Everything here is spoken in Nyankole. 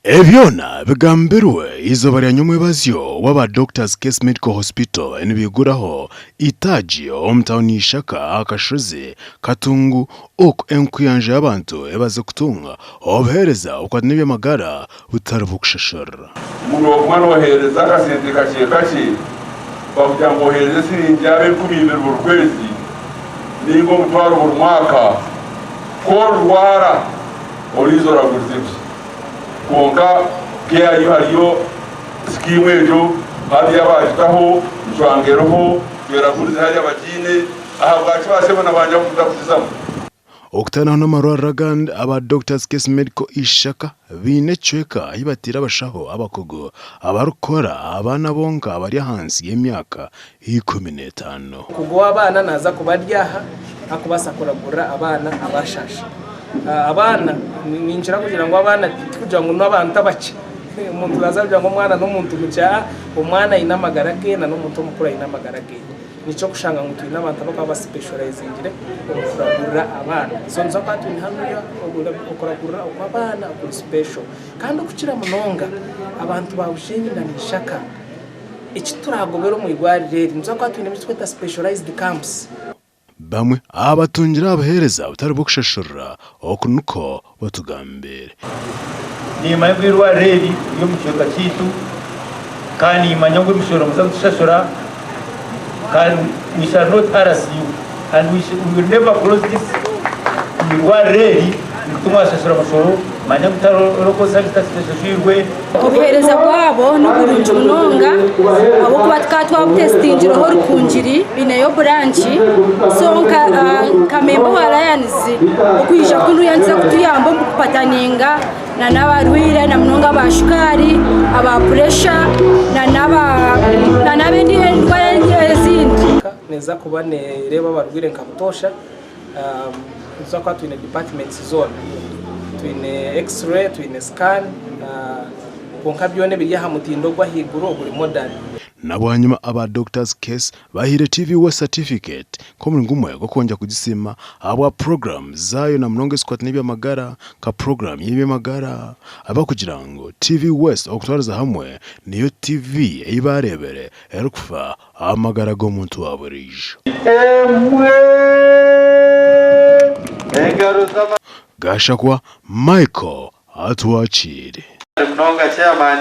Ebi byona bigambirwe eizooba rya nyomwebazyo obu aba Doctors Case Medical Hospital nibaiguraho eitaagi omu tauni ya Ishaka aha kashozi Katungu oku enkuyanja y'abantu ebaze kutunga obuheereza obukwataine n'eby'amagara butari bw'okushashurira. Ngu nooguma nooheereza akasente kakye kakye, bakugira ngu oheereze esiringi yaaba 2000 buri kwezi nainga omutwaro buri mwaka, ku orirwara oriiza oragurize busha. Kwonka KIU hariyo sikiimu egyo, hariyo abaagitaho, ncwanga eriho, tweragurize hariyo abagiine, ahabwaki baashebo na banyabu mutakugizamu? Okutaanaho n'amarwariro agandi, aba Doctors Case Medical Ishaka baine ekicweka ahi bataire abashaho abakugu abarikukora abaana bonka abari ahansi y'emyaka 15. Omukugu w'abaana naaza kuba ari aha arikubaasa kuragurira abaana abaashaasha. Abaana, ninkira kugira ngu abaana tikugira ngu n'abantu abakye. Omuntu naaza kugira ngu omwana n'omuntu mukye, aa omwana aine amagara ge na n'omuntu omukuru aine amagara ge. Nikyo orikushanga ngu twine abantu abarikuba basipeshoraizingire omu kuragurira abaana. So nituza kuba twine hanuya okuragurira okw'abaana okuri sipesho. Kandi okukira munonga abantu ba Bushenyi na Ishaka, Eki turaagobere omu irwariro eri, nituza kuba twine eki turikweta specialized camps. Bamwe aha batungire aha buheereza butari bw'okushashurira, oku nikwo batugambiire. Nimanya ngu eirwariro eri riri omu kicweka kyaitu kandi nimanya ngu emishoro nimuza kutushashura kandi we shall not harass you and we will never close this eirwariro eri. Timwashashura mushoro, manya ngu tihariho local service tax eshashwirwe. Obuheereza bwabo niburungi munonga ahabw'okuba tukaba twabutesitingireho Rukungiri baineyo buranki so nka memba wa Lions okwija kunuya nikiza kutuyamba omu kupataninga n'abarwaire na munonga aba shukaari, aba puresha n'ab'endiijo endwara ezindi. Neeza kuba nereeba abarwaire nka butoosha. Nituza kuba twine departments zoona, twine x-ray, twine scan kwonka byona ebiri aha mutindo ogw'ahaiguru oguri modern. Na bwanyima aba Doctors Case bahaire TV West certificate nk'omuringo gumwe gw'okwongyera kugisiima ahabwa puroguraamu zaayo na munonga ezikwataine n'eby'amagara nka puroguraamu y'eby'amagara abarikugira ngu TV West okutwariza hamwe niyo TV ei baareebire erikufa aha magara g'omuntu wa buriijo. Emwe engaro z'ama. Gashakwa Michael Atwakiire. Munonga chairman.